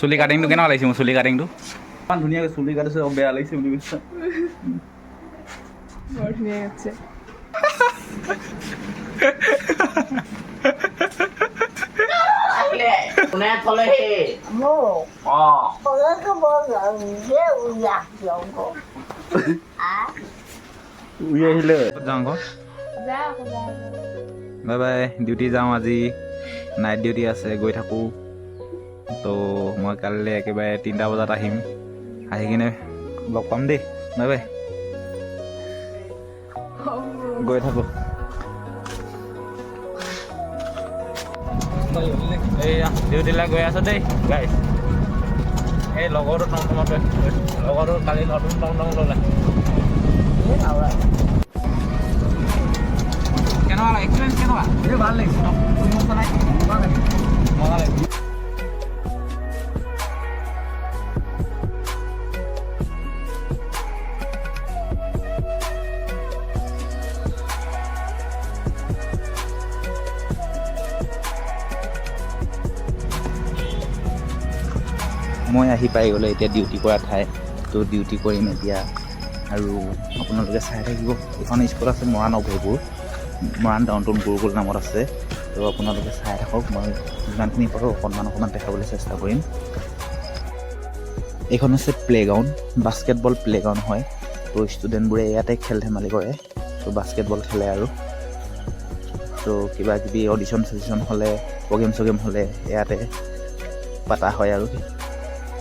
চুলি কাটিংটো কেনেকুৱা লাগিছে মোৰ চুলি কাটিংটো? ইমান ধুনীয়াকৈ চুলি কাটিছে, বেয়া লাগিছে বুলি কৈছে। বৰ ধুনীয়া আছে। কোনে থলেহি? মোক। অ। উৰি আহিলে। যাওঁ আকৌ। যা আকৌ, যা। বাই বাই, ডিউটি যাওঁ। আজি নাইট ডিউটি আছে, গৈ থাকোঁ। তো মই কালিলৈ একেবাৰে 3টা বজাত আহিম, আহি কিনে লগ পাম দেই। বাই বাই, গৈ থাকোঁ। এইয়া ডিউটিলৈ গৈ আছোঁ দেই গাইছ। এই লগৰটো টমটমত, লগৰটো কালি নতুন টমটম ল'লে। কেনেকুৱা লাগে এক্সপিৰিয়েঞ্চ? কেনেকুৱা? এই ভাল লাগিছে। মজা লাগিছে। মই আহি পাই গ'লোঁ এতিয়া ডিউটি কৰা ঠাই। তো ডিউটি কৰিম এতিয়া আৰু আপোনালোকে চাই থাকিব। এইখন স্কুল আছে মৰাণ অভয়পুৰ, মৰাণ ডাউনটাউন গুৰুকুল নামত আছে। তো আপোনালোকে চাই থাকক, মই যিমানখিনি পাৰোঁ অকণমান অকণমান দেখাবলৈ চেষ্টা কৰিম। এইখন হৈছে প্লে'গ্ৰাউণ্ড, বাস্কেটবল প্লে'গ্ৰাউণ্ড হয়। তো ষ্টুডেণ্টবোৰে ইয়াতে খেল ধেমালি কৰে, তো বাস্কেটবল খেলে আৰু তো কিবা কিবি অডিশ্যন চডিশ্যন হ'লে, প্ৰগ্ৰেম চগ্ৰেম হ'লে ইয়াতে পাতা হয় আৰু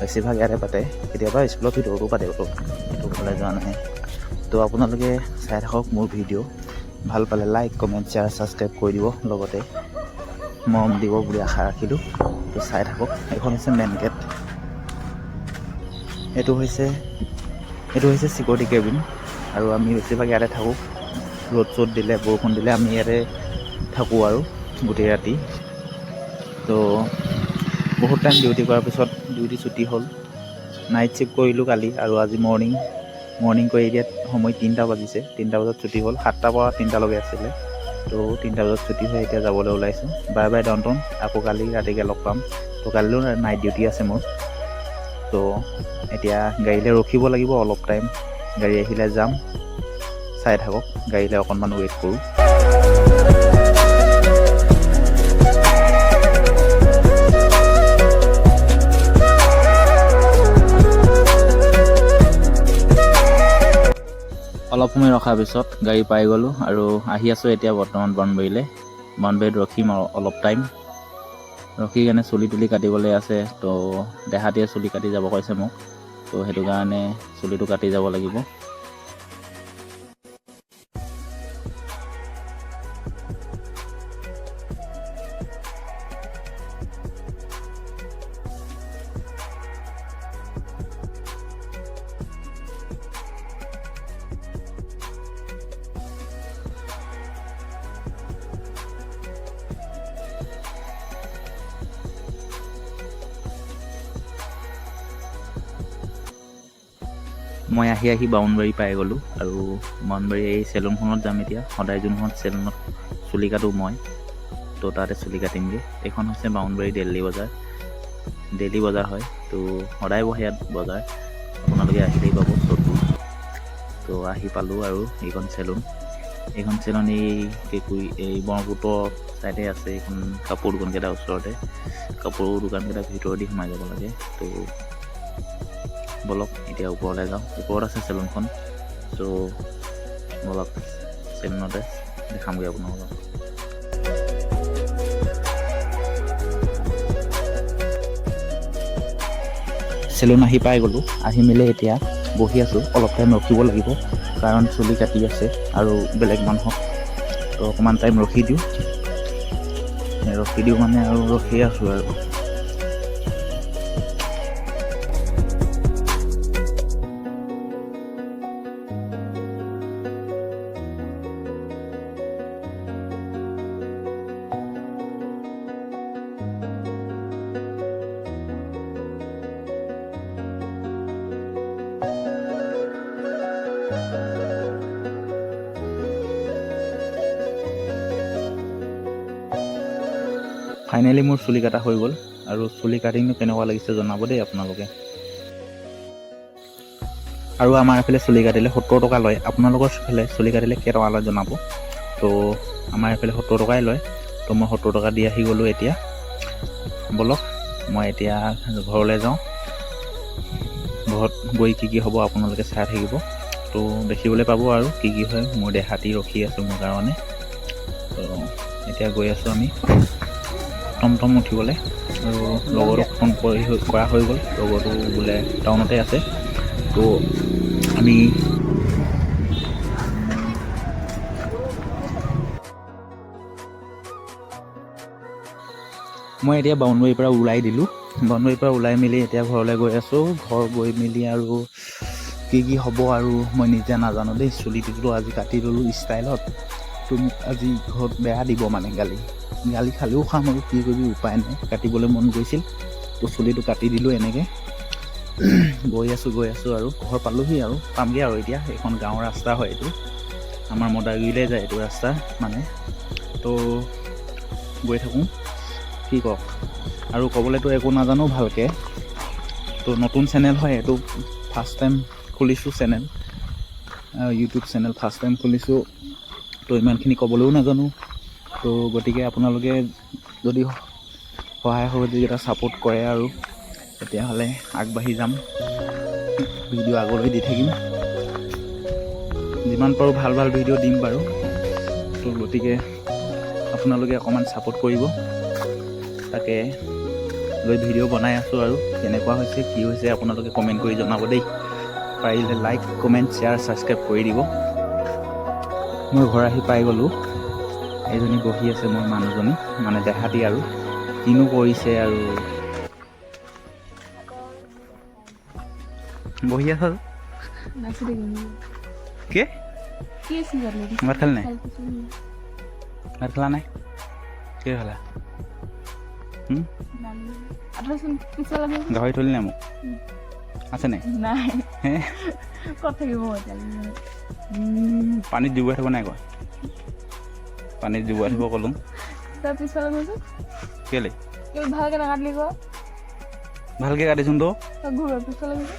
বেছিভাগ ইয়াতে পাতে। কেতিয়াবা স্কুলৰ ভিতৰতো পাতে বাৰু, সেইটো ঘৰলৈ যোৱা নহয়। তো আপোনালোকে চাই থাকক মোৰ ভিডিঅ'। ভাল পালে লাইক, কমেণ্ট, শ্বেয়াৰ, ছাবস্ক্ৰাইব কৰি দিব, লগতে মৰম দিব বুলি আশা ৰাখিলোঁ। তো চাই থাকক। এইখন হৈছে মেইন গেট। এইটো হৈছে চিকিউৰিটি কেবিন আৰু আমি বেছিভাগ ইয়াতে থাকোঁ। ৰ'দ চ'দ দিলে, বৰষুণ দিলে আমি ইয়াতে থাকোঁ আৰু গোটেই ৰাতি। তো বহুত টাইম ডিউটি কৰাৰ পিছত ডিউটি ছুটি হ'ল। নাইট শ্বিফ্ট কৰিলোঁ কালি আৰু আজি মৰ্ণিং মৰ্ণিং কৰি এতিয়া সময় 3টা বাজিছে। 3টা বজাত ছুটি হ'ল। 7টাৰ পৰা 3টালৈকে আছিলে। তো 3টা বজাত ছুটি হৈ এতিয়া যাবলৈ ওলাইছোঁ। বাই বাই ডাউনটাউন, আকৌ কালি ৰাতিকৈ লগ পাম। তো কালিলৈও নাইট ডিউটি আছে মোৰ। তো এতিয়া গাড়ীলৈ ৰখিব লাগিব অলপ টাইম, গাড়ী আহিলে যাম। চাই থাকক, গাড়ীলৈ অকণমান ৱেইট কৰোঁ। অলপ সময় ৰখাৰ পিছত গাড়ী পাই গ'লোঁ আৰু আহি আছোঁ এতিয়া বৰ্তমান বাউনবাৰীলৈ। বাউনবাৰীত ৰখিম আৰু অলপ টাইম ৰখি কেনে চুলি তুলি কাটিবলৈ আছে। তো দেহাটিয়ে চুলি কাটি যাব কৈছে মোক, তো সেইটো কাৰণে চুলিটো কাটি যাব লাগিব। মই আহি আহি বামুণবাৰী পাই গ'লোঁ আৰু বামুণবাৰী এই চেলুনখনত যাম এতিয়া। সদায় যোনখন চেলুনত চুলি কাটোঁ মই, তো তাতে চুলি কাটিমগৈ। এইখন হৈছে বামুণবাৰী দেল্লী বজাৰ, ডেইলি বজাৰ হয়। তো সদায় বহে ইয়াত বজাৰ, আপোনালোকে আহিলেই পাব চ'তবোৰ। তো আহি পালোঁ আৰু এইখন চেলুন, এইখন চেলুন এই কেকুৰি এই ব্ৰহ্মপুত্ৰ ছাইডে আছে। এইখন কাপোৰ দোকানকেইটাৰ ওচৰতে, কাপোৰ দোকানকেইটাৰ ভিতৰেদি সোমাই যাব লাগে। তো ব'লক, এতিয়া ওপৰলৈ যাওঁ। ওপৰত আছে চেলুনখন। ত' ব'লক, চেলুনতে দেখামগৈ আপোনালোকক। চেলুন আহি পাই গ'লোঁ। আহি মেলি এতিয়া বহি আছোঁ। অলপ টাইম ৰখিব লাগিব, কাৰণ চুলি কাটি আছে আৰু বেলেগ মানুহক। তো অকণমান টাইম ৰখি দিওঁ, ৰখি দিওঁ মানে আৰু ৰখি আছোঁ আৰু। ফাইনেলি মোৰ চুলি কটা হৈ গ'ল। আৰু চুলি কাটিংটো কেনেকুৱা লাগিছে জনাব দেই আপোনালোকে। আৰু আমাৰ এইফালে চুলি কাটিলে 70 টকা লয়। আপোনালোকৰ ফালে চুলি কাটিলে কেইটকা লয় জনাব। তো আমাৰ এইফালে 70 টকাই লয়। তো মই 70 টকা দি আহি গ'লোঁ। এতিয়া ব'লক, মই এতিয়া ঘৰলৈ যাওঁ। ঘৰত গৈ কি কি হ'ব আপোনালোকে চাই থাকিব। তো দেখিবলৈ পাব আৰু কি কি হয়। মোৰ দেহাটি ৰখি আছোঁ মোৰ কাৰণে। তো এতিয়া গৈ আছোঁ আমি টমটম উঠিবলৈ। আৰু লগৰটোক ফোন কৰা হৈ গ'ল। লগৰটো বোলে টাউনতে আছে। তো আমি মই এতিয়া বাউণ্ডৰীৰ পৰা ওলাই দিলোঁ। বাউণ্ডৰীৰ পৰা ওলাই মেলি এতিয়া ঘৰলৈ গৈ আছোঁ। ঘৰ গৈ মেলি আৰু কি কি হ'ব আৰু মই নিজে নাজানো দেই। চুলিটোতো আজি কাটি ল'লোঁ ষ্টাইলত। তো মোক আজি ঘৰত বেয়া দিব, মানে গালি। গালি খালেও খাম আৰু কি কৰিবি, উপায় নাই। কাটিবলৈ মন গৈছিল, তো চুলিটো কাটি দিলোঁ। এনেকৈ গৈ আছোঁ, গৈ আছোঁ আৰু ঘৰ পালোহি আৰু পামগৈ আৰু এতিয়া। এইখন গাঁৱৰ ৰাস্তা হয় এইটো, আমাৰ মদাগুৰিলৈ যায় এইটো ৰাস্তা মানে। তো গৈ থাকোঁ, কি কওক আৰু, ক'বলৈতো একো নাজানো ভালকৈ। তো নতুন চেনেল হয় এইটো, ফাৰ্ষ্ট টাইম খুলিছোঁ channel, YouTube channel first time খুলিছোঁ। তো ইমানখিনি ক'বলৈও নাজানো। তো গতিকে আপোনালোকে যদি সহায় সহযোগিতা ছাপোৰ্ট কৰে আৰু তেতিয়াহ'লে আগবাঢ়ি যাম, ভিডিঅ' আগলৈ দি থাকিম। যিমান পাৰোঁ ভাল ভাল ভিডিঅ' দিম বাৰু। তো গতিকে আপোনালোকে অকণমান ছাপোৰ্ট কৰিব, তাকে লৈ ভিডিঅ' বনাই আছোঁ। আৰু কেনেকুৱা হৈছে, কি হৈছে আপোনালোকে কমেণ্ট কৰি জনাব দেই। পাৰিলে লাইক, কমেণ্ট, শ্বেয়াৰ, ছাবস্ক্ৰাইব কৰি দিব। মই ঘৰ আহি পাই গ'লোঁ। এজনী বহি আছে, মোৰ মানুহজনী মানে দেহাটি। আৰু কিনো কৰিছে আৰু বহি আছ? নাচি থাকিম। কি? কি আছিল জানো? ভাত খালি নাই? ভাত খালা নাই? কি খালা? আঁতৰচোন, পিছফালে। গাহৰি থলি নাই মোক? আছে নাই? নাই। হে? ক'ত থাকিব এতিয়া? পানীত ডুবাই থ'ব নাই কোৱা? পানীত ডুবাই থ'ব ক'লোঁ। তই পিছফালে গৈছো। কেলে? কিয় ভালকে নাকাটিলি ক? ভালকৈ কাটিছোন তো। তই ঘূৰ, পিছফালে গৈছো।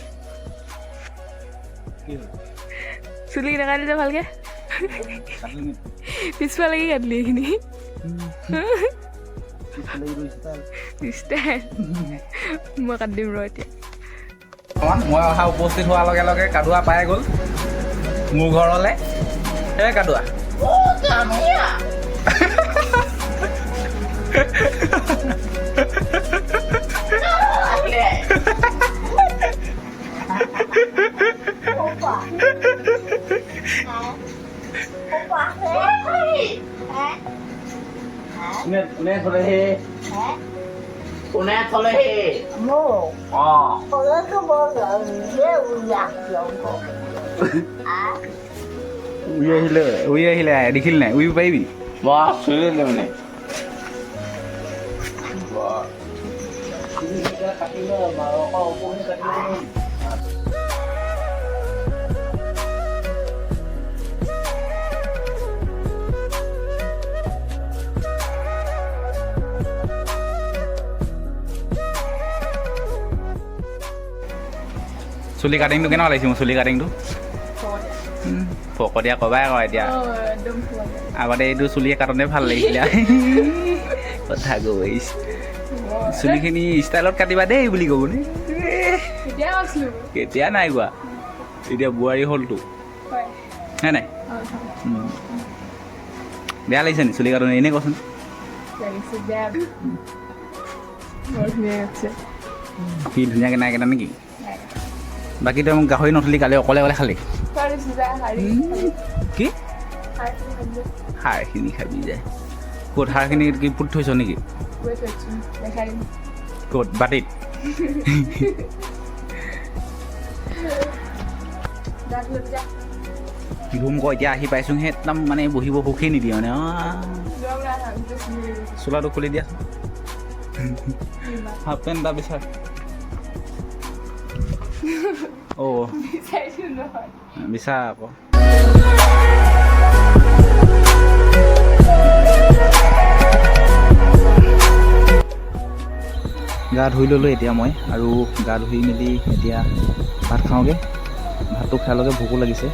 চুলি নাকাটিলি যে ভালকে, পিছফালে কি কাটিলি এইখিনি? ষ্টাইল। মই কাটি দিম ৰ এতিয়া। মই অহা উপস্থিত হোৱাৰ লগে লগে কাদুৱা পাই গ'ল মোৰ ঘৰলৈ। হে কাদুৱা, কোনে কোনে থলেহি? কোনে থলেহি? মোক। অঁ। উৰি আহিলে, উৰি আহিলে, দেখিলি নাই? উৰিব পাৰিবি? বাহ, চুই মানে। চুলি কাটিংটো কেনেকুৱা লাগিছে? মোৰ চুলি কাটিংটো ফকতীয়া কবাই আকৌ এতিয়া। একদম। আগতে এইটো চুলি কাটোতে ভাল লাগিছিলে। কথা কৈছ, চুলিখিনি ষ্টাইলত কাটিবা দেই বুলি ক'ব নে? কেতিয়া কৈছিলো? কেতিয়া নাই কোৱা। এতিয়া বোৱাৰী হ'লতো। হয়। হয় নাই? বেয়া লাগিছে নি চুলি কাটোতে? এনেই কচোন। লাগিছে বেয়া, বৰ ধুনীয়া লাগিছে। কি ধুনীয়াকৈ নাই কেইটা নেকি? বাকী তই মোক গাহৰি নথলি, কালি অকলে অকলে খালি। কি হাড়খিনি খাবি যায়? ক'ত হাড়খিনি কি পুত থৈছ নেকি? ক'ত বাতিত? ধুম ক, এতিয়া আহি পাইছোঁহে, একদম মানে বহিব সুখেই নিদিয়ে মানে। চোলাটো খুলি দিয়াচোন। হাফ পেণ্ট এটা বিচাৰ। অ' বিচাৰ আকৌ। গা ধুই ল'লোঁ এতিয়া মই আৰু গা ধুই মেলি এতিয়া ভাত খাওঁগৈ। ভাতটো খোৱাৰ লগে ভোকো লাগিছে।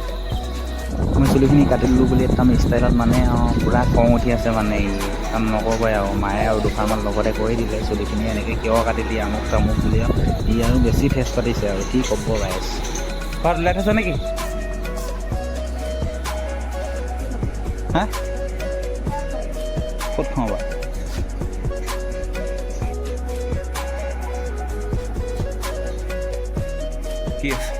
মই চুলিখিনি কাটি দিলোঁ বুলি একদম ষ্টাইলত মানে পূৰা খং উঠি আছে মানে ই একদম নক'বই আৰু। মায়ে আৰু দুষাৰমান লগতে কৈ দিলে, চুলিখিনি এনেকৈ কিয় কাটিলি, আমুক তামুক বুলি আৰু। ই আৰু বেছি ফেচ পাতিছে আৰু কি ক'ব গাইছ। ঘৰত ওলাই থৈছ নেকি? হা, ক'ত খাওঁ বাৰু? কি আছে?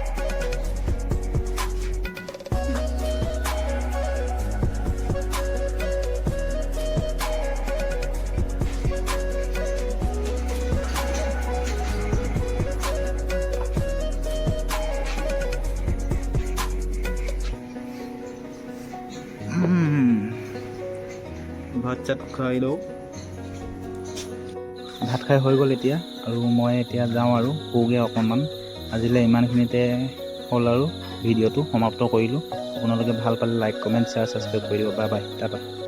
ভাত চাত খাই লওঁ। ভাত খাই হৈ গ'ল এতিয়া আৰু মই এতিয়া যাওঁ আৰু শুওঁগৈ অকণমান। আজিলৈ ইমানখিনিতে হ'ল আৰু ভিডিঅ'টো সমাপ্ত কৰিলোঁ। আপোনালোকে ভাল পালে লাইক, কমেণ্ট, শ্বেয়াৰ, ছাবস্ক্ৰাইব কৰি দিব। Bye bye, tata.